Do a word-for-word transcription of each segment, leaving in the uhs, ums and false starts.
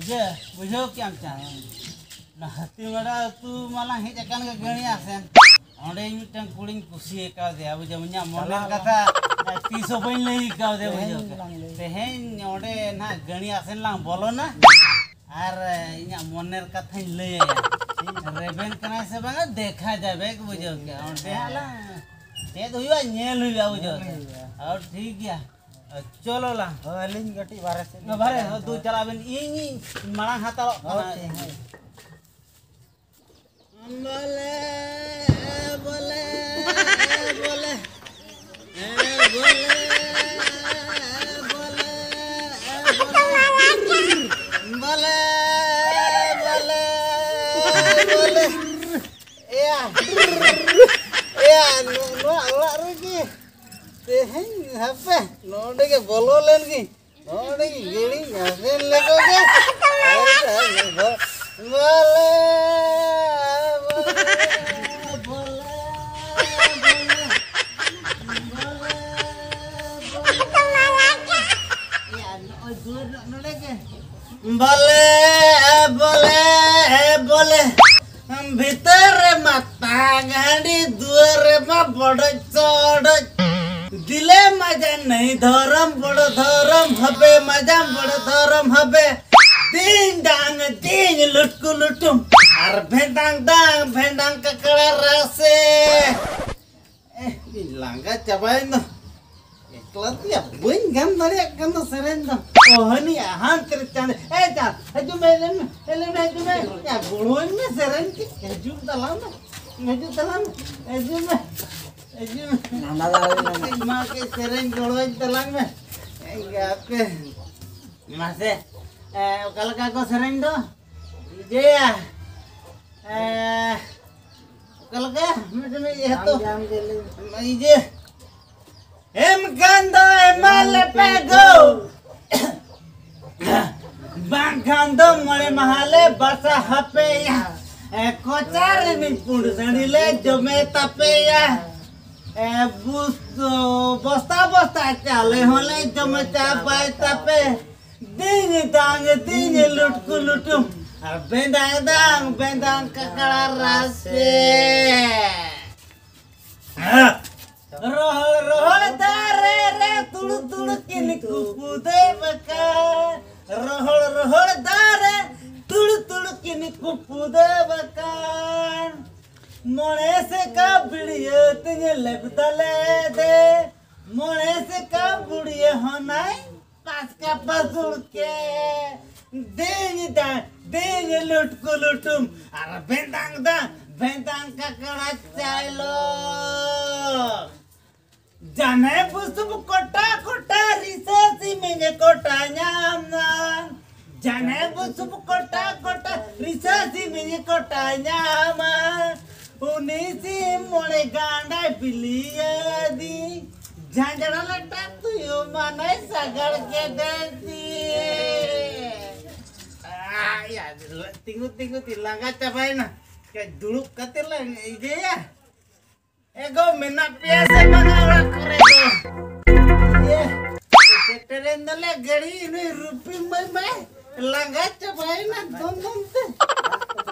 ᱤᱭᱟᱹ, ᱵᱩᱡᱷᱟᱹᱣ ᱠᱮᱜᱼᱟᱢ ᱪᱟ? ᱚᱱᱟ ᱦᱟᱹᱛᱤᱢᱟᱲᱟ ᱟᱹᱛᱩ ᱢᱟᱞᱟᱝ ᱦᱮᱡ ᱟᱠᱟᱱ ᱜᱮ ᱜᱟᱹᱲᱤ ᱟᱥᱮᱱ᱾ ᱚᱸᱰᱮ ᱢᱤᱫᱴᱟᱝ ᱠᱩᱲᱤᱧ ᱠᱩᱥᱤ ᱟᱠᱟᱣᱫᱮᱭᱟ, ᱵᱩᱡᱷᱟᱹᱣ, ᱤᱧᱟᱹᱜ ᱢᱚᱱᱮᱨ ᱠᱟᱛᱷᱟ ᱛᱤᱥ ᱦᱚᱸ ᱵᱟᱹᱧ ᱞᱟᱹᱭ ᱟᱠᱟᱣᱫᱮᱭᱟ, ᱵᱩᱡᱷᱟᱹᱣ᱾ ᱛᱮᱦᱮᱧ ᱞᱟᱝ ᱞᱟᱹᱭ᱾ ᱛᱮᱦᱮᱧ ᱚᱸᱰᱮ ᱱᱟᱦᱟᱜ ᱜᱟᱹᱲᱤ ᱟᱥᱮᱱ ᱞᱟᱝ ᱵᱚᱞᱚᱱᱟ᱾ ᱟᱨ ᱤᱧᱟᱹᱜ ᱢᱚᱱᱮᱨ ᱠᱟᱛᱷᱟᱧ ᱞᱟᱹᱭ ᱟᱭᱟ᱾ ᱨᱮᱵᱮᱱ ᱠᱟᱱᱟᱭ ᱥᱮ ᱵᱟᱝᱟ, ᱫᱮᱠᱷᱟ ᱡᱟᱵᱮ, ᱵᱩᱡᱷᱟᱹᱣ ᱠᱮᱜᱼᱟ᱾ ᱚᱸᱰᱮ ᱦᱟᱸᱜ ᱞᱟᱝ ᱪᱮᱫ ᱦᱩᱭᱩᱜᱼᱟ, ᱧᱮᱞ ᱦᱩᱭᱩᱜᱼᱟ, ᱵᱩᱡᱷᱟᱹᱣ ᱠᱮᱜᱼᱟ᱾ ᱦᱳᱭ, ᱴᱷᱤᱠ ᱜᱮᱭᱟ᱾ ᱪᱚᱞᱚ ᱞᱟᱝ᱾ ᱦᱳᱭ, ᱟᱹᱞᱤᱧ ᱠᱟᱹᱴᱤᱡ ᱵᱟᱨᱦᱮ ᱥᱮᱫ ᱞᱤᱧ ᱵᱟᱨᱦᱮ ᱪᱟᱞᱟᱜ ᱦᱚᱸ ᱫᱩ ᱠᱟᱱᱟ᱾ ᱪᱟᱞᱟᱜ ᱵᱮᱱ, ᱤᱧᱤᱧ ᱢᱟᱲᱟᱝ ᱦᱟᱛᱟᱲᱚᱜ ᱠᱟᱱᱟ᱾ ᱦᱳᱭ, ᱦᱳᱭ᱾ ᱵᱚᱞᱮ, ᱵᱚᱞᱮ, ᱵᱚᱞᱮ, ᱵᱚᱞᱮ, ᱵᱚᱞᱮ, ᱵᱚᱞᱮ, ᱵᱚᱞᱮ, ᱵᱚᱞᱮ᱾ ᱮᱭᱟ, ᱮᱭᱟ, ᱱᱚ-, ᱱᱚᱣᱟ ᱚᱲᱟᱜ ᱨᱮᱜᱮ ᱛᱮᱦᱮᱧ ᱦᱟᱯᱮ ᱱᱚᱰᱮ ᱜᱮ ᱵᱚᱞᱚ ᱞᱮᱱ ᱜᱤᱧ᱾ ᱱᱚᱰᱮ ᱜᱮ ᱜᱟᱹᱲᱤᱧ ᱟᱥᱮᱱ ᱞᱮᱠᱚ ᱜᱮ᱾ ᱵᱚᱞᱮ, ᱵᱚᱞᱮ, ᱵᱚᱞᱮ, ᱵᱚᱞᱮ, ᱵᱚᱞᱮ, ᱵᱚᱞᱮ᱾ ᱮᱭᱟ, ᱱᱚᱜᱼᱚᱭ ᱫᱩᱣᱟᱹᱨ ᱱᱚ-, ᱱᱚᱰᱮ ᱜᱮ᱾ ᱵᱚᱞᱮ, ᱵᱚᱞᱮ, ᱵᱚᱞᱮ, ᱵᱷᱤᱛᱟᱹᱨ ᱨᱮᱢᱟ ᱛᱟᱝ ᱦᱟᱺᱰᱤ, ᱫᱩᱣᱟᱹᱨ ᱨᱮᱢᱟ ᱵᱚᱰᱚᱡ ᱥᱚᱰᱚᱡ᱾ ᱫᱤᱞᱮ ᱢᱟᱡᱟ ᱱᱟᱹᱭ ᱫᱷᱚᱨᱚᱢ, ᱵᱚᱲᱚ ᱫᱷᱚᱨᱚᱢ ᱦᱟᱵᱮ, ᱢᱟᱡᱟᱢ ᱵᱚᱲᱚ ᱫᱷᱚᱨᱚᱢ ᱦᱟᱵᱮ᱾ ᱫᱤᱱ ᱰᱟᱝ ᱫᱤᱱ ᱞᱩᱴᱠᱩ ᱞᱩᱴᱩᱢ, ᱟᱨ ᱵᱷᱮᱸᱰᱟᱝ ᱰᱟᱝ ᱵᱷᱮᱸᱰᱟᱝ ᱠᱟᱠᱲᱟ ᱨᱟᱥᱮ᱾ ᱮ, ᱤᱧ ᱞᱟᱸᱜᱟ ᱪᱟᱵᱟᱭᱮᱱ ᱫᱚ᱾ ᱮᱠᱞᱟ ᱛᱮᱭᱟ ᱵᱟᱹᱧ ᱜᱟᱱ ᱫᱟᱲᱮᱭᱟᱜ ᱠᱟᱱ ᱫᱚ ᱥᱮᱨᱮᱧ ᱫᱚ᱾ ᱚ, ᱦᱟᱹᱱᱤ ᱦᱟᱱᱛᱮ ᱨᱮ ᱪᱟᱸᱫᱮ᱾ ᱮ, ᱪᱟᱸᱫ, ᱦᱤᱡᱩᱜ ᱢᱮ, ᱞᱟᱹᱭ ᱢᱮ, ᱞᱟᱹᱭ ᱢᱮ, ᱦᱤᱡᱩᱜ ᱢᱮ᱾ ᱭᱟ, ᱜᱚᱲᱚᱧ ᱢᱮ, ᱥᱮᱨᱮᱧ ᱠᱟᱹᱡ ᱦᱤᱡᱩᱜ ᱛᱟᱞᱟᱝ ᱢᱮ᱾ ᱦᱤᱡᱩᱜ ᱛᱟᱞᱟᱝ ᱢᱮ, ᱦᱤᱡᱩᱜ ᱢᱮ, ᱦᱤᱡᱩᱜ ᱢᱮ᱾ ᱞᱟᱸᱫᱟ ᱫᱚ ᱟᱞᱚᱢ ᱢᱮᱱᱟ᱾ ᱢᱟ, ᱠᱟᱹᱡ ᱥᱮᱨᱮᱧ ᱜᱚᱲᱚᱧ ᱛᱟᱞᱟᱝ ᱢᱮ᱾ ᱮ, ᱜᱟᱯᱮ᱾ ᱢᱟᱥᱮ, ᱮ, ᱚᱠᱟ ᱞᱮᱠᱟ ᱠᱚ ᱥᱮᱨᱮᱧ ᱫᱚ? ᱤᱭᱟᱹᱭᱟ᱾ ᱮ, ᱚᱠᱟ ᱞᱮᱠᱟ? ᱢᱤᱫᱴᱮᱱ ᱤᱭᱟᱹ ᱛᱚ᱾ ᱟᱢ ᱜᱮ, ᱟᱢ ᱜᱮ ᱞᱟᱹᱭ ᱢᱮ᱾ ᱤᱭᱟᱹ᱾ ᱮᱢ ᱠᱷᱟᱱ ᱫᱚ ᱮᱢᱟ ᱞᱮᱯᱮ ᱜᱳ᱾ ᱵᱟᱝᱠᱷᱟᱱ ᱫᱚ ᱢᱚᱬᱮ ᱢᱟᱦᱟ ᱞᱮ ᱵᱟᱥᱟ ᱦᱟᱯᱮᱭᱟ᱾ ᱮ, ᱠᱚᱪᱟ ᱨᱤᱱᱤᱡ ᱯᱩᱸᱰ ᱥᱟᱺᱰᱤ ᱞᱮ ᱡᱚᱢᱮ ᱛᱟᱯᱮᱭᱟ᱾ ᱮ, ᱵᱩᱥ-, ᱵᱚᱥᱛᱟ ᱵᱚᱥᱛᱟ ᱪᱟᱣᱞᱮ ᱦᱚᱸᱞᱮ ᱡᱚᱢᱮ ᱪᱟᱵᱟᱭ ᱛᱟᱯᱮ᱾ ᱫᱤᱱ ᱫᱟᱝ ᱫᱤᱧ ᱞᱩᱴᱠᱩ ᱞᱩᱴᱩᱢ, ᱟᱨ ᱵᱮᱸᱫᱟᱝ ᱫᱟᱝ ᱵᱮᱸᱫᱟᱝ ᱠᱟᱠᱲᱟ ᱨᱟᱥᱮ᱾ ᱨᱚᱦᱚᱲ ᱨᱚᱦᱚᱲ ᱫᱟᱨᱮ ᱨᱮ ᱛᱩᱲᱩ ᱛᱩᱲᱩ ᱠᱤᱱ ᱠᱩᱯᱩᱫᱮ ᱵᱟᱠᱟ᱾ ᱨᱚᱦᱚᱲ ᱨᱚᱦᱚᱲ ᱫᱟᱨᱮ ᱛᱩᱲᱩ ᱛᱩᱲᱩ ᱠᱤᱱ ᱠᱩᱯᱩᱫᱮ ᱵᱟᱠᱟᱱ᱾ ᱢᱚᱬᱮ ᱥᱮᱠᱟ ᱵᱤᱲᱤᱭᱟᱹ ᱛᱤᱧ ᱞᱮᱵᱫᱟ ᱞᱮᱫᱮ᱾ ᱢᱚᱬᱮ ᱥᱮᱠᱟ ᱵᱩᱲᱤᱭᱟᱹ ᱦᱚᱱᱟᱭ ᱯᱟᱥᱠᱟ ᱯᱟᱥᱩᱲ ᱠᱮ᱾ ᱫᱤᱧ ᱫᱟ ᱫᱤᱧ ᱞᱩᱴᱠᱩ ᱞᱩᱴᱩᱢ, ᱟᱨ ᱵᱮᱸᱫᱟᱝ ᱫᱟ ᱵᱮᱸᱫᱟᱝ ᱠᱟᱠᱲᱟ ᱪᱟᱭᱞᱚ᱾ ᱡᱟᱱᱮ ᱵᱩᱥᱩᱵ ᱠᱚᱴᱟ ᱠᱚᱴᱟ ᱨᱤᱥᱟᱹ ᱥᱤᱢᱤᱧ ᱠᱚᱴᱟ ᱧᱟᱢ ᱱᱟ᱾ ᱡᱟᱱᱮ ᱵᱩᱥᱩᱵ ᱠᱚᱴᱟ ᱠᱚᱴᱟ ᱨᱤᱥᱟᱹ ᱥᱤᱢᱤᱧ ᱠᱚᱴᱟ ᱧᱟᱢᱟ᱾ ᱩᱱᱤ ᱥᱤᱢ ᱢᱚᱬᱮ ᱜᱟᱱᱰᱟᱭ ᱵᱤᱞᱤᱭᱟᱹᱫᱤ᱾ ᱡᱷᱟᱸᱡᱲᱟ ᱞᱟᱴᱟ ᱛᱩᱭᱩ ᱢᱟᱱᱟᱭ ᱥᱟᱜᱟᱲ ᱠᱮᱫᱮ ᱫᱤ᱾ ᱟᱭᱟ, ᱛᱤᱸᱜᱩ ᱛᱤᱸᱜᱩ ᱛᱮ ᱞᱟᱸᱜᱟ ᱪᱟᱵᱟᱭᱮᱱᱟ᱾ ᱠᱟᱹᱡ ᱫᱩᱲᱩᱵ ᱠᱟᱛᱮ ᱞᱟᱝ ᱤᱭᱟᱹᱭᱟ᱾ ᱮᱜᱳ, ᱢᱮᱱᱟᱜ ᱯᱮᱭᱟ ᱥᱮ ᱵᱟᱝᱟ ᱚᱲᱟᱜ ᱠᱚᱨᱮ ᱫᱚ? ᱤᱭᱟᱹ, ᱥᱮᱴᱮᱨᱮᱱ ᱫᱚᱞᱮ ᱜᱟᱹᱲᱤ, ᱱᱩᱭ ᱨᱩᱯᱤ ᱢᱟᱹᱭ ᱢᱟᱭ ᱞᱟᱸᱜᱟ ᱪᱟᱵᱟᱭᱮᱱᱟ ᱫᱚᱱ ᱫᱚᱱ ᱛᱮ᱾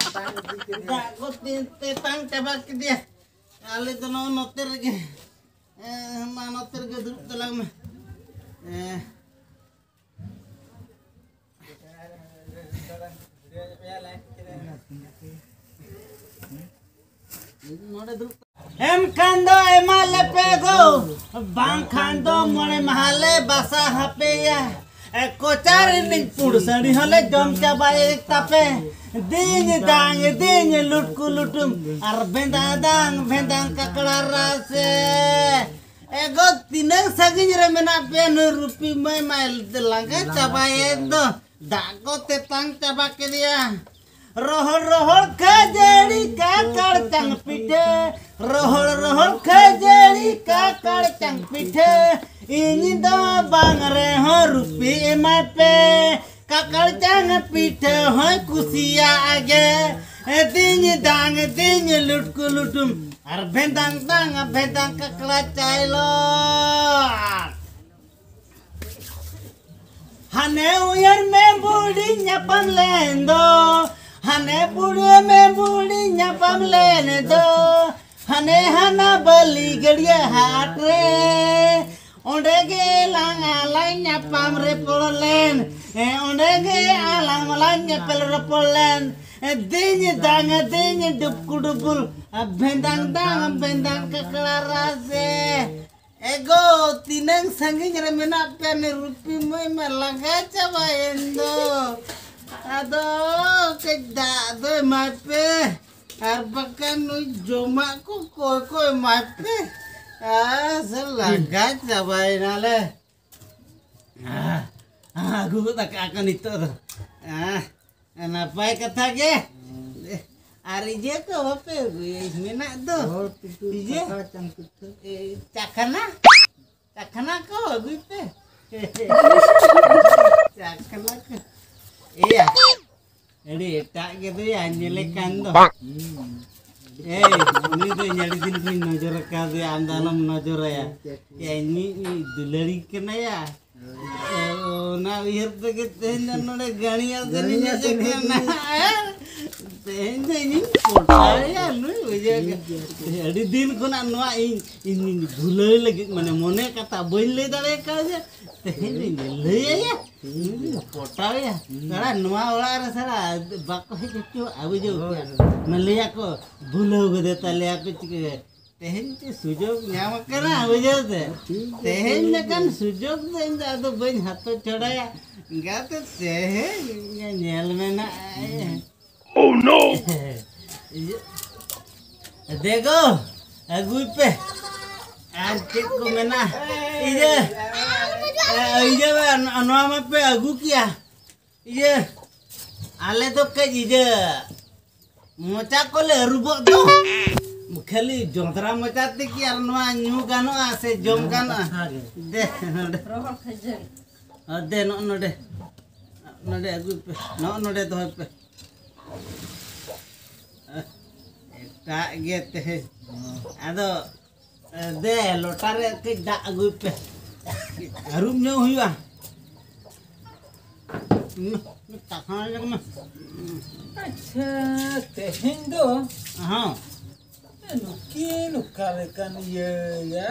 ᱫᱟᱜ ᱠᱚ ᱛᱮ-, ᱛᱮᱛᱟᱝ ᱪᱟᱵᱟ ᱠᱮᱫᱮᱭᱟ᱾ ᱟᱞᱮ ᱫᱚ ᱱᱚᱜᱼᱚ ᱱᱚᱛᱮ ᱨᱮᱜᱮ, ᱮ, ᱢᱟ ᱱᱚᱛᱮ ᱨᱮᱜᱮ ᱫᱩᱲᱩᱵ ᱛᱟᱞᱟᱝ ᱢᱮ᱾ ᱮ, ᱮᱱᱠᱷᱟᱱ ᱫᱚ ᱮᱢᱟ ᱞᱮᱯᱮ ᱜᱳ, ᱵᱟᱝᱠᱷᱟᱱ ᱫᱚ ᱢᱚᱬᱮ ᱢᱟᱦᱟ ᱞᱮ ᱵᱟᱥᱟ ᱦᱟᱯᱮᱭᱟ᱾ ᱮ, ᱠᱚᱪᱟ ᱨᱤᱱᱤᱡ ᱯᱩᱲ ᱥᱟᱹᱲᱤ ᱦᱚᱸᱞᱮ ᱡᱚᱢ ᱪᱟᱵᱟᱭᱮᱫ ᱛᱟᱯᱮ᱾ ᱫᱤᱧ ᱫᱟᱝ ᱫᱤᱧ ᱞᱩᱴᱠᱩ ᱞᱩᱴᱩᱢ, ᱟᱨ ᱵᱷᱮᱸᱫᱟ ᱫᱟᱝ ᱵᱷᱮᱸᱫᱟᱝ ᱠᱟᱠᱲᱟ ᱨᱟᱥᱮ᱾ ᱮᱜᱳ, ᱛᱤᱱᱟᱹᱜ ᱥᱟᱺᱜᱤᱧ ᱨᱮ ᱢᱮᱱᱟᱜ ᱯᱮᱭᱟ? ᱱᱩᱭ ᱨᱩᱯᱤ ᱢᱟᱹᱭ ᱢᱟᱭ ᱞᱟᱸᱜᱟ ᱪᱟᱵᱟᱭᱮᱱ ᱫᱚ, ᱫᱟᱜ ᱠᱚ ᱛᱮᱛᱟᱝ ᱪᱟᱵᱟ ᱠᱮᱫᱮᱭᱟ᱾ ᱨᱚᱦᱚᱲ ᱨᱚᱦᱚᱲ ᱠᱷᱟᱹᱡᱟᱹᱲᱤ ᱠᱟᱠᱟᱲ ᱪᱟᱝ ᱯᱤᱴᱷᱟᱹ, ᱨᱚᱦᱚᱲ ᱨᱚᱦᱚᱲ ᱠᱷᱟᱹᱡᱟᱹᱲᱤ ᱠᱟᱠᱟᱲ ᱪᱟᱝ ᱯᱤᱴᱷᱟᱹ, ᱤᱧ ᱫᱚ ᱵᱟᱝ ᱨᱮᱦᱚᱸ ᱨᱩᱯᱤ ᱮᱢᱟᱭ ᱯᱮ᱾ ᱠᱟᱠᱟᱲ ᱪᱟᱝ ᱯᱤᱴᱷᱟᱹ ᱦᱚᱸᱭ ᱠᱩᱥᱤᱭᱟᱜ ᱜᱮ᱾ ᱫᱤᱧ ᱫᱟᱝ ᱫᱤᱧ ᱞᱩᱴᱠᱩ ᱞᱩᱴᱩᱢ, ᱟᱨ ᱵᱷᱮᱸᱫᱟᱝ ᱫᱟᱝ ᱵᱷᱮᱸᱫᱟᱝ ᱠᱟᱠᱲᱟ ᱪᱟᱭᱞᱚ᱾ ᱦᱟᱱᱮ ᱩᱭᱦᱟᱹᱨ ᱢᱮ ᱵᱩᱰᱤ ᱧᱟᱯᱟᱢ ᱞᱮᱱ ᱫᱚ, ᱦᱟᱱᱮ ᱩᱭᱦᱟᱹᱨ ᱢᱮ ᱵᱩᱰᱤ ᱧᱟᱯᱟᱢ ᱞᱮᱱ ᱫᱚ, ᱦᱟᱱᱮ ᱦᱟᱱᱟ ᱵᱟᱹᱞᱤ ᱜᱟᱹᱰᱭᱟᱹ ᱦᱟᱴ ᱨᱮ, ᱚᱸᱰᱮ ᱜᱮ ᱞᱟᱝ ᱟᱞᱟᱝ ᱧᱟᱯᱟᱢ ᱨᱚᱯᱚᱲ ᱞᱮᱱ, ᱦᱮᱸ, ᱚᱸᱰᱮ ᱜᱮ ᱟᱞᱟᱝ ᱞᱟᱝ ᱧᱮᱯᱮᱞ ᱨᱚᱯᱚᱲ ᱞᱮᱱ᱾ ᱫᱤᱧ ᱫᱟᱝ ᱫᱤᱧ ᱰᱩᱵᱠᱩ ᱰᱩᱵᱩᱞ, ᱵᱷᱮᱸᱫᱟᱝ ᱫᱟᱝ ᱵᱷᱮᱸᱫᱟᱝ ᱠᱟᱠᱲᱟ ᱨᱟᱥᱮ᱾ ᱮᱜᱳ, ᱛᱤᱱᱟᱹᱝ ᱥᱟᱺᱜᱤᱧ ᱨᱮ ᱢᱮᱱᱟᱜ ᱯᱮᱭᱟ? ᱱᱩᱭ ᱨᱩᱯᱤ ᱢᱟᱹᱭ ᱢᱟ ᱞᱟᱸᱜᱟ ᱪᱟᱵᱟᱭᱮᱱ ᱫᱚ᱾ ᱟᱫᱚ ᱠᱟᱹᱡ ᱫᱟᱜ ᱫᱚ ᱮᱢᱟᱭ ᱯᱮ, ᱟᱨ ᱵᱟᱠᱷᱟᱱ ᱱᱩᱭ ᱡᱚᱢᱟᱜ ᱠᱚ ᱚᱠᱚᱭ ᱠᱚ ᱮᱢᱟᱭ ᱯᱮ? ᱟᱨ ᱥᱮ ᱞᱟᱸᱜᱟ ᱪᱟᱵᱟᱭᱮᱱᱟᱞᱮ᱾ ᱟᱦ, ᱟᱦ, ᱟᱹᱜᱩ ᱜᱚᱫ ᱟᱠᱟᱫ ᱠᱚ ᱱᱤᱛᱚᱜ ᱫᱚ᱾ ᱟᱦ, ᱱᱟᱯᱟᱭ ᱠᱟᱛᱷᱟ ᱜᱮ᱾ ᱟᱨ ᱤᱭᱟᱹ ᱠᱚ ᱵᱟᱯᱮ ᱟᱹᱜᱩᱭᱟ? ᱢᱮᱱᱟᱜ ᱫᱚ᱾ ᱦᱳᱭ, ᱯᱤᱴᱷᱟᱹ ᱤᱭᱟᱹ? ᱪᱷᱟᱠᱟ ᱪᱟᱝ ᱯᱤᱴᱷᱟᱹ᱾ ᱮ, ᱪᱟᱠᱷᱱᱟ? ᱪᱟᱠᱷᱱᱟ ᱠᱚ ᱟᱹᱜᱩᱭ ᱯᱮ᱾ ᱪᱟᱠᱷᱱᱟ ᱠᱚ᱾ ᱮᱭᱟ᱾ ᱟᱹᱰᱤ ᱮᱴᱟᱜ ᱜᱮ ᱫᱚᱭᱟ, ᱧᱮᱞᱮ ᱠᱟᱱ ᱫᱚ᱾ ᱦᱩᱸ᱾ ᱮᱭ, ᱩᱱᱤ ᱫᱚ ᱤᱧ ᱟᱹᱰᱤ ᱫᱤᱱ ᱠᱷᱚᱱᱤᱧ ᱱᱚᱡᱚᱨ ᱟᱠᱟᱫᱮᱭᱟ, ᱟᱢ ᱫᱚ ᱟᱞᱚᱢ ᱱᱚᱡᱚᱨᱟᱭᱟ᱾ ᱴᱷᱤᱠ ᱜᱮᱭᱟ, ᱴᱷᱤᱠ ᱜᱮᱭᱟ᱾ ᱮᱭ, ᱢᱤᱫ, ᱢᱤᱫ ᱫᱩᱞᱟᱹᱲᱤ ᱠᱟᱱᱟᱭᱟ᱾ ᱦᱳᱭ᱾ ᱮ, ᱚᱱᱟ ᱩᱭᱦᱟᱹᱨ ᱛᱮᱜᱮ ᱛᱮᱦᱮᱧ ᱫᱚ ᱱᱚᱰᱮ ᱜᱟᱹᱲᱤᱭᱟᱹ ᱥᱮᱱᱤᱧ ᱜᱟᱹᱲᱤᱭᱟᱹ ᱦᱮᱡ ᱥᱮᱱᱤᱧ ᱟᱠᱟᱱᱟ᱾ ᱦᱮᱡ ᱟᱠᱟᱱᱟ᱾ ᱛᱮᱦᱮᱧ ᱫᱚ ᱤᱧᱤᱧ ᱯᱚᱴᱟᱣᱮᱭᱟ, ᱱᱩᱭ ᱵᱩᱡᱷᱟᱹᱣ ᱴᱷᱤᱠ ᱜᱮᱭᱟ, ᱴᱷᱤᱠ ᱜᱮᱭᱟ᱾ ᱟᱹᱰᱤ ᱫᱤᱱ ᱠᱷᱚᱱᱟᱜ ᱱᱚᱣᱟ ᱤᱧ, ᱤᱧ ᱵᱷᱩᱞᱟᱹᱣ ᱞᱟᱹᱜᱤᱫ, ᱢᱟᱱᱮ, ᱢᱚᱱᱮ ᱠᱟᱛᱷᱟ ᱵᱟᱹᱧ ᱞᱟᱹᱭ ᱫᱟᱲᱮ ᱠᱟᱣᱫᱟ᱾ ᱛᱮᱦᱮᱧ ᱫᱚᱧ ᱞᱟᱹᱭᱟᱭᱟ, ᱱᱩᱭ ᱫᱚᱧ ᱯᱚᱴᱟᱣᱮᱭᱟ᱾ ᱦᱩᱸ᱾ ᱥᱟᱞᱟ ᱱᱚᱣᱟ ᱚᱲᱟᱜ ᱨᱮ ᱥᱟᱞᱟ ᱵᱟᱠᱚ ᱦᱮᱡ ᱦᱚᱪᱚᱣᱟᱜᱼᱟ, ᱵᱩᱡᱷᱟᱹᱣ ᱦᱳᱭ, ᱠᱮᱜᱼᱟ? ᱦᱳᱭ᱾ ᱢᱟ ᱞᱟᱹᱭᱟᱠᱚ, ᱵᱷᱩᱞᱟᱹᱣ ᱠᱟᱫᱮ ᱛᱟᱞᱮᱭᱟ ᱠᱚ, ᱪᱤᱠᱟᱹ? ᱛᱮᱦᱮᱧ ᱪᱮᱫ ᱥᱩᱡᱳᱜᱽ ᱧᱟᱢ ᱟᱠᱟᱱᱟ, ᱵᱩᱡᱷᱟᱹᱣ ᱛᱮ? ᱴᱷᱤᱠ ᱜᱮᱭᱟ, ᱛᱮᱦᱮᱧ ᱴᱷᱤᱠ ᱞᱮᱠᱟᱱ ᱜᱮᱭᱟ᱾ ᱥᱩᱡᱳᱜᱽ ᱫᱚ ᱤᱧ ᱫᱚ ᱟᱫᱚ ᱵᱟᱹᱧ ᱦᱟᱛᱟᱣ ᱪᱷᱟᱲᱟᱭᱟ᱾ ᱜᱟᱛᱮ, ᱛᱮᱦᱮᱧ ᱤᱧᱟᱹᱜ ᱧᱮᱞ ᱢᱮᱱᱟᱜᱼᱟ᱾ ᱦᱩᱸ᱾ Oh no! ᱤᱭᱟᱹ, ᱫᱮᱜᱚ, ᱟᱹᱜᱩᱭ ᱯᱮ᱾ ᱟᱨ ᱪᱮᱫ ᱠᱚ ᱢᱮᱱᱟ? ᱤᱭᱟᱹ, ᱮ, ᱤᱭᱟᱹ, ᱱᱚᱣᱟ ᱢᱟᱯᱮ ᱟᱹᱜᱩ ᱠᱮᱭᱟ᱾ ᱤᱭᱟᱹ, ᱟᱞᱮ ᱫᱚ ᱠᱟᱹᱡ ᱤᱭᱟᱹ, ᱢᱚᱪᱟ ᱠᱚᱞᱮ ᱟᱹᱨᱩᱵᱚᱜ ᱫᱚ᱾ ᱠᱷᱟᱹᱞᱤ ᱡᱚᱸᱫᱽᱨᱟ ᱢᱚᱪᱟ ᱛᱮᱠᱤ ᱟᱨ ᱱᱚᱣᱟ ᱧᱩ ᱜᱟᱱᱚᱜᱼᱟ ᱥᱮ ᱡᱚᱢ ᱜᱟᱱᱚᱜᱼᱟ? ᱠᱟᱛᱷᱟ ᱜᱮ᱾ ᱫᱮ ᱱᱚᱰᱮ᱾ ᱨᱚᱦᱚᱲ ᱠᱷᱟᱹᱡᱟᱹᱲᱤ᱾ ᱟᱨ ᱫᱮ ᱱᱚᱜᱼᱚ ᱱᱚᱰᱮ᱾ ᱱᱚᱰᱮ ᱟᱹᱜᱩᱭ ᱯᱮ᱾ ᱱᱚᱜᱼᱚ ᱱᱚᱰᱮ ᱫᱚᱦᱚᱭ ᱯᱮ᱾ ᱮᱴᱟᱜ ᱜᱮ ᱛᱮᱦᱮᱧ᱾ ᱟᱫᱚ ᱫᱮ, ᱞᱚᱴᱟ ᱨᱮ ᱠᱟᱹᱡ ᱫᱟᱜ ᱟᱹᱜᱩᱭ ᱯᱮ᱾ ᱟᱹᱨᱩᱵ ᱧᱚᱜ ᱦᱩᱭᱩᱜᱼᱟ᱾ ᱠᱟᱛᱷᱟ ᱞᱟᱹᱭ ᱢᱮ᱾ ᱟᱪᱪᱷᱟ, ᱛᱮᱦᱮᱧ ᱫᱚ ᱦᱚᱸ᱾ ᱱᱩᱠᱤᱱ ᱚᱠᱟ ᱞᱮᱠᱟᱱ ᱤᱭᱟᱹᱭᱟ?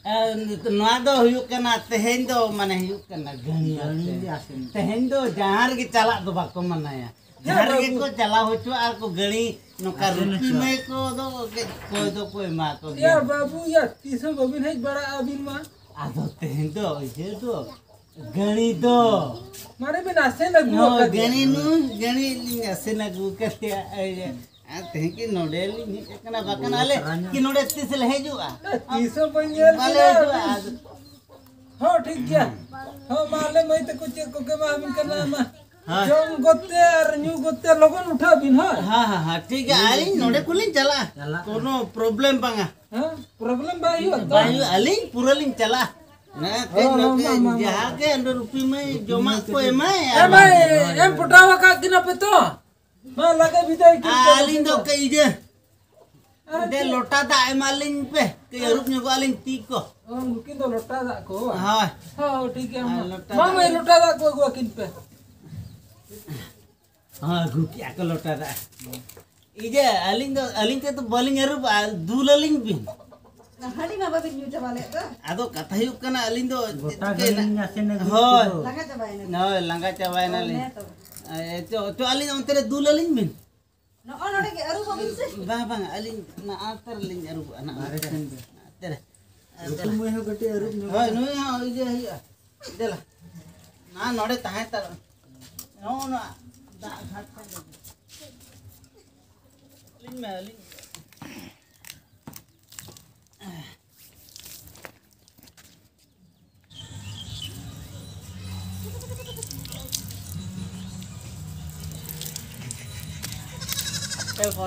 ᱟᱨ ᱱᱤᱛ-, ᱱᱚᱣᱟ ᱫᱚ ᱦᱩᱭᱩᱜ ᱠᱟᱱᱟ, ᱛᱮᱦᱮᱧ ᱫᱚ ᱢᱟᱱᱮ ᱦᱩᱭᱩᱜ ᱠᱟᱱᱟ ᱜᱟᱹᱲᱤ ᱜᱟᱹᱲᱤ ᱟᱛᱮ᱾ ᱜᱮ ᱟᱥᱮᱱ᱾ ᱛᱮᱦᱮᱧ ᱫᱚ ᱡᱟᱦᱟᱸ ᱨᱮᱜᱮ ᱪᱟᱞᱟᱜ ᱫᱚ ᱵᱟᱠᱚ ᱢᱟᱱᱟᱭᱟ᱾ ᱦᱮᱸ, ᱡᱟᱦᱟᱸ ᱨᱮᱜᱮ ᱵᱟᱹᱵᱩ᱾ ᱠᱚ ᱪᱟᱞᱟᱣ ᱦᱚᱪᱚᱣᱟᱜ ᱟᱨ ᱠᱚ ᱜᱟᱹᱲᱤ ᱱᱚᱝᱠᱟ ᱟᱥᱮᱱ ᱨᱩᱴᱤ ᱦᱚᱪᱚ᱾ ᱢᱟᱹᱭ ᱠᱚ ᱫᱚ ᱚᱠᱚᱭ ᱫᱚᱠᱚ ᱮᱢᱟ ᱠᱚ ᱭᱟ ᱜᱮᱭᱟ᱾ ᱵᱟᱹᱵᱩ, ᱭᱟ, ᱛᱤᱥ ᱦᱚᱸ ᱵᱟᱹᱵᱤᱱ ᱦᱮᱡ ᱵᱟᱲᱟᱜᱼᱟ ᱟᱹᱵᱤᱱ ᱢᱟ᱾ ᱟᱫᱚ ᱛᱮᱦᱮᱧ ᱫᱚ ᱤᱭᱟᱹ ᱫᱚ ᱜᱟᱹᱲᱤ ᱫᱚ᱾ ᱢᱟᱱᱮ ᱵᱤᱱ ᱟᱥᱮᱱ ᱟᱹᱜᱩ ᱦᱳᱭ, ᱟᱠᱟᱫᱮᱭᱟ᱾ ᱜᱟᱹᱲᱤ ᱱᱩᱭ, ᱜᱟᱹᱲᱤ ᱞᱤᱧ ᱟᱥᱮᱱ ᱟᱹᱜᱩ ᱟᱠᱟᱫᱮᱭᱟ᱾ ᱟᱨ ᱛᱮᱦᱮᱧ ᱠᱤ ᱱᱚᱰᱮ ᱞᱤᱧ ᱦᱮᱡ ᱟᱠᱟᱱᱟ, ᱵᱟᱠᱷᱟᱱ ᱟᱞᱮ ᱠᱤ ᱱᱚᱰᱮ ᱛᱤᱥ ᱞᱮ ᱦᱤᱡᱩᱜᱼᱟ? ᱛᱤᱥ ᱦᱚᱸ ᱵᱟᱹᱧ ᱧᱮᱞ ᱵᱟᱞᱮ ᱵᱤᱱᱟ᱾ ᱦᱤᱡᱩᱜᱼᱟ᱾ ᱟᱫᱚ ᱦᱚᱸ, ᱴᱷᱤᱠ ᱜᱮᱭᱟ᱾ ᱦᱚᱸ, ᱢᱟ ᱟᱞᱮ ᱢᱟᱹᱭ ᱛᱟᱠᱚ ᱪᱮᱫ ᱠᱚᱠᱚ ᱮᱢᱟ ᱵᱤᱱ ᱠᱟᱱᱟ, ᱢᱟ᱾ ᱦᱮᱸ᱾ ᱡᱚᱢ ᱜᱚᱫ ᱛᱮ ᱟᱨ ᱧᱩ ᱜᱚᱫ ᱛᱮ ᱞᱚᱜᱚᱱ ᱩᱴᱷᱟᱹᱜ ᱵᱤᱱ, ᱦᱳᱭ᱾ ᱦᱮᱸ, ᱦᱮᱸ, ᱦᱮᱸ, ᱴᱷᱤᱠ ᱜᱮᱭᱟ᱾ ᱟᱹᱞᱤᱧ ᱱᱚᱰᱮ ᱠᱷᱚᱱ ᱞᱤᱧ ᱪᱟᱞᱟᱜᱼᱟ᱾ ᱪᱟᱞᱟᱜᱼᱟ᱾ ᱠᱳᱱᱳ problem ᱵᱟᱝᱟ᱾ ᱦᱮᱸ, problem ᱵᱟᱭ ᱦᱩᱭᱩᱜᱼᱟ ᱛᱚ? ᱵᱟᱭ ᱦᱩᱭᱩᱜᱼᱟ, ᱟᱹᱞᱤᱧ ᱯᱩᱨᱟᱹ ᱞᱤᱧ ᱪᱟᱞᱟᱜᱼᱟ᱾ ᱦᱮᱸ, ᱠᱟᱹᱡ ᱦᱚᱸ, ᱦᱚᱸ, ᱱᱚᱛᱮ ᱢᱟ, ᱢᱟ, ᱢᱟ᱾ ᱡᱟᱦᱟᱸ ᱜᱮ ᱚᱸᱰᱮ ᱨᱩᱴᱤ ᱢᱟᱹᱭ ᱡᱚᱢᱟᱜ ᱠᱚ ᱮᱢᱟᱭ, ᱮ ᱟᱨ ᱢᱟᱹᱭ, ᱮᱢ ᱯᱚᱴᱟᱣ ᱟᱠᱟᱫ ᱠᱤᱱᱟ ᱯᱮ ᱛᱚ? ᱢᱟ, ᱞᱟᱜᱮ ᱵᱤᱫᱟᱹᱭ ᱠᱤᱱ ᱯᱮ ᱟᱹᱞᱤᱧ ᱫᱚ ᱱᱩᱠᱤᱱ ᱫᱚ᱾ ᱠᱟᱹᱡ ᱤᱭᱟᱹ, ᱟᱨ ᱫᱮ, ᱪᱮᱫ? ᱞᱚᱴᱟ ᱫᱟᱜ ᱮᱢᱟᱞᱤᱧ ᱯᱮ, ᱠᱟᱹᱡ ᱟᱹᱨᱩᱵ ᱧᱚᱜᱚᱜ ᱟᱹᱞᱤᱧ ᱛᱤ ᱠᱚ᱾ ᱚ, ᱱᱩᱠᱤᱱ ᱫᱚ ᱞᱚᱴᱟ ᱫᱟᱜ ᱠᱚ? ᱦᱳᱭ᱾ ᱦᱚᱸ, ᱴᱷᱤᱠ ᱜᱮᱭᱟ, ᱟᱨ ᱢᱟ᱾ ᱞᱚᱴᱟ ᱢᱟ, ᱫᱟᱜ ᱢᱟᱹᱭ, ᱞᱚᱴᱟ ᱫᱟᱜ ᱠᱚ ᱟᱹᱜᱩ ᱟᱹᱠᱤᱱ ᱯᱮ᱾ ᱦᱚᱸ, ᱟᱹᱜᱩ ᱠᱮᱜᱼᱟ ᱠᱚ ᱞᱚᱴᱟ ᱫᱟᱜ᱾ ᱤᱭᱟᱹ, ᱟᱹᱞᱤᱧ ᱫᱚ, ᱟᱹᱞᱤᱧ ᱛᱮᱫᱚ ᱵᱟᱹᱞᱤᱧ ᱟᱹᱨᱩᱵᱟ, ᱫᱩᱞ ᱟᱹᱞᱤᱧ ᱵᱤᱱ᱾ ᱦᱟᱺᱰᱤ ᱢᱟ ᱵᱟᱹᱵᱤᱱ ᱧᱩ ᱪᱟᱵᱟ ᱞᱮᱫ ᱫᱚ᱾ ᱟᱫᱚ ᱠᱟᱛᱷᱟ ᱦᱩᱭᱩᱜ ᱠᱟᱱᱟ, ᱟᱹᱞᱤᱧ ᱫᱚ ᱜᱚᱴᱟ ᱪᱤᱠᱟᱹᱭᱮᱱᱟ? ᱜᱟᱹᱰᱤ ᱟᱥᱮᱱ ᱟᱹᱜᱩ ᱦᱳᱭ᱾ ᱠᱮᱫ ᱫᱚ᱾ ᱞᱟᱸᱜᱟ ᱪᱟᱵᱟᱭᱮᱱᱟ᱾ ᱦᱳᱭ, ᱞᱟᱸᱜᱟ ᱪᱟᱵᱟᱭᱮᱱᱟᱞᱤᱧ᱾ ᱦᱮᱸ ᱛᱚ᱾ ᱮ, ᱪᱚ, ᱪᱚ, ᱟᱹᱞᱤᱧ ᱚᱱᱛᱮ ᱨᱮ ᱫᱩᱞ ᱟᱹᱞᱤᱧ ᱵᱤᱱ᱾ ᱱᱚᱜᱼᱚ ᱱᱚᱰᱮ ᱜᱮ ᱟᱹᱨᱩᱵ ᱟᱹᱵᱤᱱ ᱥᱮ? ᱵᱟᱝ, ᱵᱟᱝ, ᱟᱹᱞᱤᱧ ᱱᱚᱛᱮ ᱨᱮᱞᱤᱧ ᱟᱹᱨᱩᱵᱚᱜᱼᱟ, ᱱᱚᱛᱮ ᱨᱮ᱾ ᱱᱚᱛᱮ ᱨᱮ᱾ ᱞᱩᱛᱩ ᱢᱟᱹᱭ ᱦᱚᱸ ᱠᱟᱹᱴᱤᱡ ᱟᱹᱨᱩᱵ ᱧᱚᱜ ᱦᱳᱭ, ᱱᱩᱭ ᱦᱚᱸ ᱤᱭᱟᱹ ᱦᱩᱭᱩᱜᱼᱟ᱾ ᱫᱮᱞᱟ᱾ ᱱᱟ ᱱᱚᱰᱮ ᱛᱟᱦᱮᱸ ᱦᱟᱛᱟᱲᱚᱜ ᱢᱮ᱾ ᱱᱚᱜᱼᱚ ᱱᱚᱣᱟ ᱫᱟᱜ ᱜᱷᱟᱴ ᱥᱮᱫ ᱨᱮ᱾ ᱟᱹᱞᱤᱧ ᱢᱮ, ᱟᱹᱞᱤᱧ᱾ ᱮ,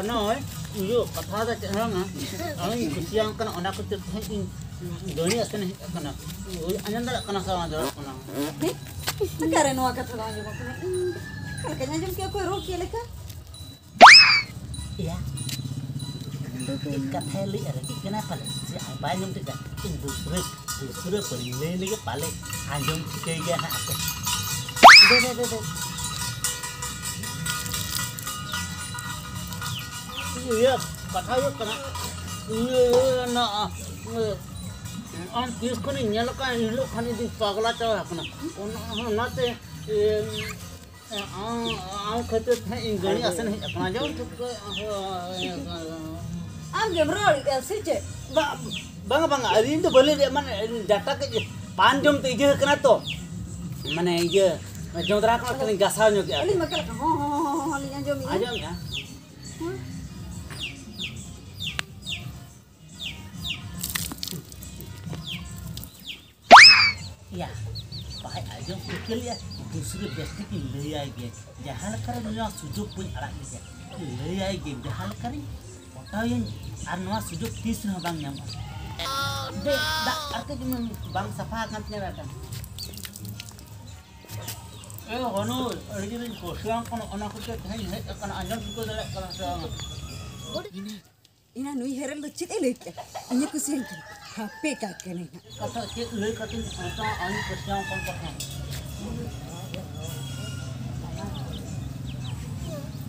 ᱱᱚᱜᱼᱚᱭ, ᱤᱭᱟᱹ, ᱠᱟᱛᱷᱟ ᱫᱚ ᱪᱮᱫ ᱦᱚᱸ ᱵᱟᱝᱟ᱾ ᱟᱢᱤᱧ ᱠᱩᱥᱤᱭᱟᱢ ᱠᱟᱱᱟ, ᱚᱱᱟ ᱠᱷᱟᱹᱛᱤᱨ ᱛᱮ ᱤᱧ ᱫᱟᱹᱲᱤ ᱟᱛᱮᱧ ᱦᱮᱡ ᱟᱠᱟᱱᱟ᱾ ᱟᱸᱡᱚᱢ ᱫᱟᱲᱮᱭᱟᱜ ᱠᱟᱱᱟ ᱥᱮ ᱵᱟᱝ ᱟᱸᱡᱚᱢᱚᱜ ᱠᱟᱱᱟ? ᱚᱠᱟᱨᱮ ᱱᱚᱣᱟ ᱠᱟᱛᱷᱟ ᱫᱚ ᱟᱸᱡᱚᱢᱚᱜ ᱠᱟᱱᱟ? ᱤᱧ ᱚᱠᱟ ᱞᱮᱠᱟᱧ ᱟᱸᱡᱚᱢ ᱠᱮᱫᱟ, ᱚᱠᱚᱭ ᱨᱚᱲ ᱠᱮᱫ ᱞᱮᱠᱟ? ᱮᱭᱟ, ᱪᱮᱫ ᱠᱟᱛᱷᱟᱭ ᱞᱟᱹᱭᱮᱫᱼᱟ, ᱨᱟᱹᱜᱤᱜ ᱠᱟᱱᱟᱭ ᱯᱟᱞᱮ? ᱥᱮ ᱟᱡ ᱵᱟᱭ ᱟᱸᱡᱚᱢ ᱴᱷᱤᱠᱟ? ᱤᱧ ᱫᱩᱥᱨᱟᱹ, ᱫᱩᱥᱨᱟᱹ ᱯᱟᱹᱨᱤᱧ ᱞᱟᱹᱭ ᱞᱮᱜᱮ, ᱯᱟᱞᱮ ᱟᱸᱡᱚᱢ ᱴᱷᱤᱠᱟᱹᱭ ᱜᱮᱭᱟ ᱦᱟᱸᱜ ᱟᱯᱮ᱾ ᱫᱮ, ᱫᱮ, ᱫᱮ, ᱫᱮ᱾ ᱤᱭᱟᱹ, ᱠᱟᱛᱷᱟ ᱦᱩᱭᱩᱜ ᱠᱟᱱᱟ, ᱤᱭᱟᱹ, ᱱᱟ, ᱤᱭᱟᱹ, ᱟᱢ ᱛᱤᱥ ᱠᱷᱚᱱᱤᱧ ᱧᱮᱞ ᱟᱠᱟᱫ, ᱮᱱ ᱦᱤᱞᱳᱜ ᱠᱷᱚᱱ ᱤᱧ ᱯᱟᱜᱽᱞᱟ ᱪᱟᱵᱟ ᱟᱠᱟᱱᱟ᱾ ᱚᱱᱟ, ᱚᱱᱟᱛᱮ, ᱤᱭᱟᱹ, ᱟᱢ, ᱟᱢ ᱠᱷᱟᱹᱛᱤᱨ ᱛᱮ ᱤᱧ ᱜᱟᱹᱲᱤ ᱟᱥᱮᱱ ᱦᱮᱡ ᱟᱠᱟᱱᱟ᱾ ᱡᱚᱢ ᱴᱷᱤᱠ ᱠᱚ᱾ ᱟᱢ ᱜᱮᱢ ᱨᱚᱲᱮᱫᱼᱟ ᱥᱮ ᱪᱮᱫ? ᱵᱟ-, ᱵᱟᱝᱟ, ᱵᱟᱝᱟ, ᱟᱹᱞᱤᱧ ᱫᱚ ᱵᱟᱹᱞᱤᱧ ᱞᱟᱹᱭᱟ, ᱢᱟᱱᱮ, ᱰᱟᱴᱟ ᱠᱟᱹᱡ ᱯᱟᱱ ᱡᱚᱢ ᱛᱮ ᱤᱭᱟᱹ ᱠᱟᱱᱟ ᱛᱚ, ᱢᱟᱱᱮ, ᱤᱭᱟᱹ, ᱡᱚᱸᱫᱽᱨᱟ ᱠᱚ ᱠᱟᱹᱴᱤᱡ ᱜᱟᱥᱟᱣ ᱧᱚᱜ ᱠᱮᱜᱼᱟ᱾ ᱟᱹᱞᱤᱧ ᱢᱟ ᱚᱠᱟ ᱞᱮᱠᱟ ᱦᱚᱸ, ᱦᱚᱸ, ᱦᱚᱸ, ᱦᱚᱸ, ᱦᱚᱸ ᱞᱤᱧ ᱟᱸᱡᱚᱢᱮᱫᱼᱟ᱾ ᱟᱸᱡᱚᱢᱮᱜᱼᱟ? ᱦᱮᱸ? ᱭᱟ, ᱵᱟᱭ ᱟᱸᱡᱚᱢ ᱴᱷᱤᱠᱟᱹ ᱞᱮᱜᱼᱟ, ᱫᱩᱥᱨᱟᱹ ᱵᱮᱥ ᱴᱷᱤᱠ ᱤᱧ ᱞᱟᱹᱭᱟᱭ ᱜᱮ, ᱡᱟᱦᱟᱸ ᱞᱮᱠᱟᱨᱮ ᱱᱚᱣᱟ ᱥᱩᱡᱳᱜᱽ ᱵᱟᱹᱧ ᱟᱲᱟᱜ ᱜᱮᱭᱟ, ᱞᱟᱹᱭᱟᱭ ᱜᱮ ᱡᱟᱦᱟᱸ ᱞᱮᱠᱟᱨᱮᱧ ᱯᱚᱴᱟᱣᱮᱭᱟᱹᱧ, ᱟᱨ ᱱᱚᱣᱟ ᱥᱩᱡᱳᱜᱽ ᱛᱤᱥ ᱨᱮᱦᱚᱸ ᱵᱟᱝ ᱧᱟᱢᱚᱜᱼᱟ᱾ ᱫᱮ, ᱫᱟᱜ ᱟᱨ ᱠᱟᱹᱡ ᱵᱟᱝ ᱥᱟᱯᱷᱟ ᱟᱠᱟᱱ ᱛᱤᱧᱟ ᱢᱮᱫᱴᱟᱝ᱾ ᱮ ᱦᱚᱱᱩ, ᱟᱹᱰᱤ ᱡᱳᱨᱤᱧ ᱠᱩᱥᱤᱭᱟᱢ ᱠᱟᱱᱟ, ᱚᱱᱟ ᱠᱷᱟᱹᱛᱤᱨ ᱛᱮᱦᱮᱧ ᱦᱮᱡ ᱟᱠᱟᱱᱟ, ᱟᱸᱡᱚᱢ ᱴᱷᱤᱠᱟᱹ ᱫᱟᱲᱮᱭᱟᱜ ᱠᱟᱱᱟ ᱥᱮ ᱵᱟᱝ? ᱤᱱᱟ ᱱᱩᱭ ᱦᱮᱨᱮᱞ ᱫᱚ ᱪᱮᱫ ᱮ ᱞᱟᱹᱭ ᱠᱮᱜᱼᱟ? ᱤᱧᱮ ᱠᱩᱥᱤᱭᱟᱹᱧ ᱠᱟᱱᱟ᱾ ᱦᱟᱯᱮ ᱠᱟᱜ ᱠᱟᱹᱱᱟᱹᱧ ᱦᱟᱸᱜ᱾ ᱠᱟᱛᱷᱟ ᱪᱮᱫ ᱞᱟᱹᱭ ᱠᱟᱛᱮᱧ ᱯᱚᱦᱪᱟᱣᱟ, ᱟᱹᱧ ᱯᱚᱦᱪᱟᱣ ᱠᱟᱱ ᱠᱟᱛᱷᱟ᱾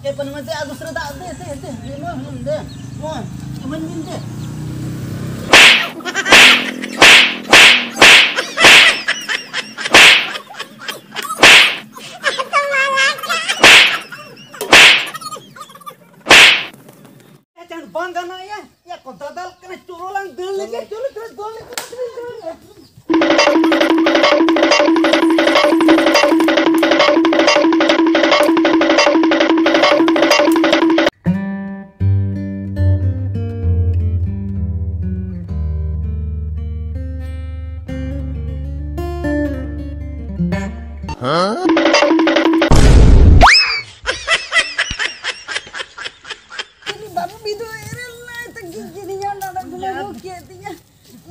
ᱮ ᱯᱟᱹᱱᱩᱢᱟ, ᱫᱮ, ᱟᱹᱜᱩ ᱥᱟᱹᱨᱟᱹ ᱫᱟᱜ, ᱫᱮ, ᱫᱮ, ᱫᱮ, ᱫᱮ, ᱢᱟ, ᱦᱩᱱᱟᱹᱝ ᱫᱮ, ᱢᱟ, ᱮᱢᱟᱹᱧ ᱵᱤᱱ ᱫᱮ᱾ ᱪᱟᱸᱫ ᱵᱟᱝ ᱜᱟᱱᱚᱜ ᱭᱟ, ᱭᱟ ᱠᱚ ᱫᱟᱫᱟᱞ ᱠᱟᱱᱟ, ᱪᱚᱞᱚ ᱞᱟᱝ ᱫᱟᱹᱲ ᱞᱮᱜᱮ, ᱪᱚᱞᱚ, ᱪᱚᱞᱚ, ᱫᱟᱹᱲ ᱞᱮᱜᱮ, ᱫᱟᱹᱲ ᱞᱮᱜᱮ᱾ ᱡᱟᱹᱱᱤᱡ ᱵᱟᱹᱵᱩ ᱵᱤᱫᱩ ᱮᱨᱮᱞ ᱱᱟᱭ ᱛᱮ ᱜᱤᱡᱤᱨᱤᱧᱟ, ᱱᱚᱰᱮ ᱜᱩᱞᱟᱹ ᱜᱚᱜ ᱠᱮᱫ ᱛᱤᱧᱟ᱾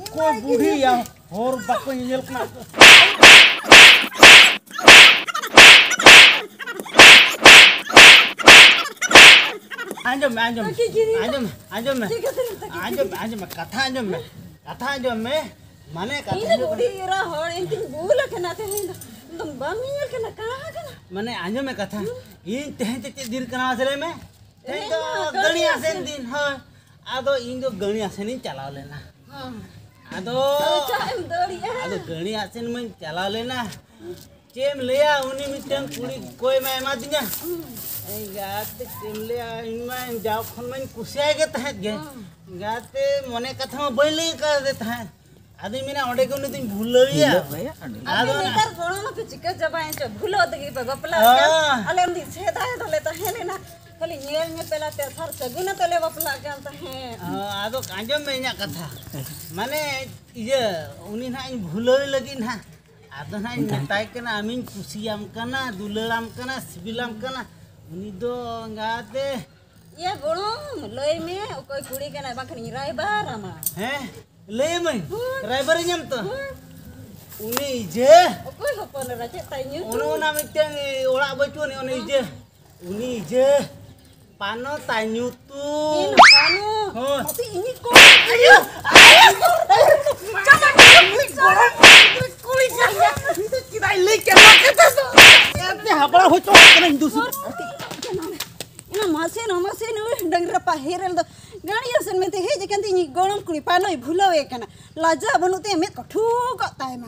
ᱚᱠᱚᱭ ᱵᱩᱰᱷᱤᱭᱟ? ᱦᱚᱲ ᱵᱟᱠᱚ ᱧᱮᱧᱮᱞ ᱠᱟᱱᱟ᱾ ᱟᱸᱡᱚᱢ ᱢᱮ, ᱟᱸᱡᱚᱢ ᱢᱮ, ᱛᱟᱹᱠᱤᱡ ᱜᱤᱨᱤ᱾ ᱟᱸᱡᱚᱢ ᱢᱮ, ᱟᱸᱡᱚᱢ ᱢᱮ, ᱪᱤᱠᱟᱹᱛᱮ ᱛᱟᱹᱠᱤᱡ ᱟᱸᱡᱚᱢ ᱢᱮ, ᱜᱤᱨᱤ? ᱟᱸᱡᱚᱢ ᱢᱮ, ᱠᱟᱛᱷᱟ ᱟᱸᱡᱚᱢ ᱢᱮ, ᱠᱟᱛᱷᱟ ᱟᱸᱡᱚᱢ ᱢᱮ, ᱢᱟᱱᱮ ᱠᱟᱛᱷᱟ ᱤᱧ ᱫᱚ ᱦᱩᱭᱩᱜ ᱠᱟᱱᱟ᱾ ᱵᱩᱰᱷᱤ ᱮᱨᱟ ᱦᱚᱲ ᱮᱱᱛᱮᱧ ᱵᱩᱞ ᱟᱠᱟᱱᱟ ᱛᱮᱦᱮᱧ ᱫᱚ᱾ ᱮᱠᱫᱚᱢ ᱵᱟᱢ ᱧᱮᱧᱮᱞ ᱠᱟᱱᱟ, ᱠᱟᱬᱟ ᱠᱟᱱᱟ᱾ ᱢᱟᱱᱮ ᱟᱸᱡᱚᱢ ᱢᱮ ᱠᱟᱛᱷᱟ, ᱤᱧ ᱛᱮᱦᱮᱧ ᱪᱮᱫ ᱪᱮᱫ ᱫᱤᱱ ᱠᱟᱱᱟ ᱢᱟᱥᱮ ᱞᱟᱹᱭ ᱢᱮ? ᱛᱮᱦᱮᱧ ᱫᱚ ᱛᱮᱦᱮᱧ ᱢᱟ ᱜᱟᱹᱲᱤ ᱜᱟᱹᱲᱤ ᱟᱥᱮᱱ ᱟᱥᱮᱱ᱾ ᱫᱤᱱ, ᱦᱳᱭ᱾ ᱟᱫᱚ ᱤᱧ ᱫᱚ ᱜᱟᱹᱲᱤ ᱟᱥᱮᱱᱤᱧ ᱪᱟᱞᱟᱣ ᱞᱮᱱᱟ᱾ ᱦᱚᱸ᱾ ᱟᱫᱚ ᱟᱫᱚ ᱪᱟᱜ ᱮᱢ ᱫᱟᱹᱲᱤᱜᱼᱟ? ᱟᱫᱚ ᱜᱟᱹᱲᱤ ᱟᱥᱮᱱ ᱢᱟᱧ ᱪᱟᱞᱟᱣ ᱞᱮᱱᱟ᱾ ᱪᱮᱫ ᱮᱢ ᱞᱟᱹᱭᱟ, ᱩᱱᱤ ᱢᱤᱫᱴᱟᱝ ᱠᱩᱲᱤ ᱠᱚᱭ ᱢᱟ ᱮᱢᱟᱫᱤᱧᱟ᱾ ᱦᱩᱸ᱾ ᱮᱸᱜᱟᱛᱮ ᱪᱮᱫ ᱮᱢ ᱞᱟᱹᱭᱟ, ᱤᱧ ᱢᱟ ᱡᱟᱣ ᱠᱷᱚᱱ ᱢᱟᱧ ᱠᱩᱥᱤᱭᱟᱭ ᱜᱮ ᱛᱟᱦᱮᱸᱫ ᱜᱮ᱾ ᱦᱩᱸ᱾ ᱮᱸᱜᱟᱛᱮ ᱢᱚᱱᱮ ᱠᱟᱛᱷᱟ ᱢᱟ ᱵᱟᱹᱧ ᱞᱟᱹᱭ ᱠᱟᱣᱫᱮ ᱛᱟᱦᱮᱸᱫ᱾ ᱟᱫᱚᱧ ᱢᱮᱱᱟ ᱚᱸᱰᱮ ᱜᱮ ᱩᱱᱤ ᱫᱚᱧ ᱵᱷᱩᱞᱟᱹᱣᱮᱭᱟ᱾ ᱵᱷᱩᱞᱟᱹᱣ ᱢᱮᱭᱟ ᱚᱸᱰᱮ᱾ ᱟᱫᱚ ᱟᱯᱮ ᱚᱱᱟ ᱱᱮᱛᱟᱨ ᱜᱚᱲᱚᱢ ᱟᱯᱮ ᱪᱤᱠᱟᱹ ᱪᱟᱵᱟᱭᱮᱱ ᱪᱚ, ᱵᱷᱩᱞᱟᱹᱣ ᱛᱮᱜᱮ ᱯᱮ ᱵᱟᱯᱞᱟᱜ ᱠᱟᱱ᱾ ᱦᱮᱸ᱾ ᱟᱞᱮ ᱩᱱᱫᱤᱱ ᱥᱮᱫᱟᱭ ᱫᱚᱞᱮ ᱛᱟᱦᱮᱸ ᱞᱮᱱᱟ, ᱠᱷᱟᱹᱞᱤ ᱧᱮᱞ ᱧᱮᱯᱮᱞ ᱟᱛᱮ ᱥᱟᱨ ᱥᱟᱹᱜᱩᱱ ᱟᱛᱮ ᱞᱮ ᱵᱟᱯᱞᱟᱜ ᱠᱟᱱ ᱛᱟᱦᱮᱸᱫ᱾ ᱦᱮᱸ, ᱟᱫᱚ ᱟᱸᱡᱚᱢ ᱢᱮ ᱤᱧᱟᱹᱜ ᱠᱟᱛᱷᱟ᱾ ᱢᱟᱱᱮ ᱤᱭᱟᱹ, ᱩᱱᱤ ᱱᱟᱦᱟᱜ ᱤᱧ ᱵᱷᱩᱞᱟᱹᱣ ᱞᱟᱹᱜᱤᱫ ᱱᱟᱦᱟᱜ, ᱟᱫᱚ ᱱᱟᱦᱟᱜ ᱤᱧ ᱢᱮᱛᱟᱭ ᱠᱟᱱᱟ, ᱟᱢᱤᱧ ᱠᱩᱥᱤᱭᱟᱢ ᱠᱟᱱᱟ, ᱫᱩᱞᱟᱹᱲᱟᱢ ᱠᱟᱱᱟ, ᱥᱤᱵᱤᱞᱟᱢ ᱠᱟᱱᱟ᱾ ᱩᱱᱤ ᱫᱚ ᱮᱸᱜᱟᱛᱮ ᱤᱭᱟᱹ ᱜᱚᱲᱚᱢ, ᱞᱟᱹᱭ ᱢᱮ, ᱚᱠᱚᱭ ᱠᱩᱲᱤ ᱠᱟᱱᱟᱭ, ᱵᱟᱝᱠᱷᱟᱱ ᱤᱧ ᱨᱟᱭᱵᱟᱨ ᱟᱢᱟ᱾ ᱦᱮᱸ, ᱞᱟᱹᱭ ᱟᱹᱢᱟᱹᱧ, ᱦᱳᱭ᱾ ᱨᱟᱭᱵᱟᱨᱤᱧ ᱟᱢ ᱛᱚ? ᱦᱳᱭ᱾ ᱩᱱᱤ ᱤᱡᱟᱹ᱾ ᱚᱠᱚᱭ ᱦᱚᱯᱚᱱ ᱮᱨᱟ, ᱪᱮᱫ ᱛᱟᱭ ᱧᱩᱛᱩᱢ? ᱚᱱᱮ ᱚᱱᱟ ᱢᱤᱫᱴᱟᱝ ᱚᱲᱟᱜ ᱵᱟᱹᱪᱩᱜ ᱟᱹᱱᱤᱡ, ᱩᱱᱤ ᱤᱡᱟᱹ᱾ ᱩᱱᱤ ᱤᱡᱟᱹ᱾ ᱯᱟᱱᱚ ᱛᱟᱭ ᱧᱩᱛᱩᱢ᱾ ᱤᱧ ᱯᱟᱱᱚ? ᱦᱳᱭ᱾ ᱢᱟᱥᱮ ᱤᱧᱤᱡ ᱠᱚ᱾ ᱟᱭᱳ! ᱪᱟᱵᱟ ᱠᱮᱫᱟ᱾ ᱩᱱᱤ ᱜᱚᱲᱚᱢ ᱠᱩᱲᱤ ᱠᱟᱱ ᱜᱮᱭᱟ᱾ ᱩᱱᱤ ᱫᱚ ᱪᱮᱫᱟᱜ ᱤᱧ ᱞᱟᱹᱭ ᱠᱮᱫᱟ ᱱᱚᱣᱟ ᱠᱟᱛᱷᱟ ᱫᱚ? ᱮᱱᱛᱮ ᱦᱟᱯᱲᱟᱜ ᱦᱚᱪᱚ ᱠᱟᱹᱱᱟᱹᱧ ᱫᱩᱥᱩ᱾ ᱚᱱᱟ ᱢᱟᱥᱮ, ᱱᱚᱣᱟ ᱢᱟᱥᱮ, ᱱᱩᱭ ᱰᱟᱝᱨᱟ ᱯᱟᱹᱦᱤᱨᱮᱞ ᱫᱚ ᱜᱟᱹᱲᱤ ᱟᱥᱮᱱ ᱢᱮᱱᱛᱮ ᱦᱮᱡ ᱟᱠᱟᱱ ᱛᱤᱧ ᱜᱚᱲᱚᱢ ᱠᱩᱲᱤ ᱯᱟᱱᱚᱭ ᱵᱷᱩᱞᱟᱹᱣ ᱮ ᱠᱟᱱᱟ᱾ ᱞᱟᱡᱟ ᱵᱟᱹᱱᱩᱜ ᱛᱟᱭᱟ, ᱢᱮᱫ ᱠᱚ ᱴᱷᱩᱠᱚᱜ ᱛᱟᱭ ᱢᱟ᱾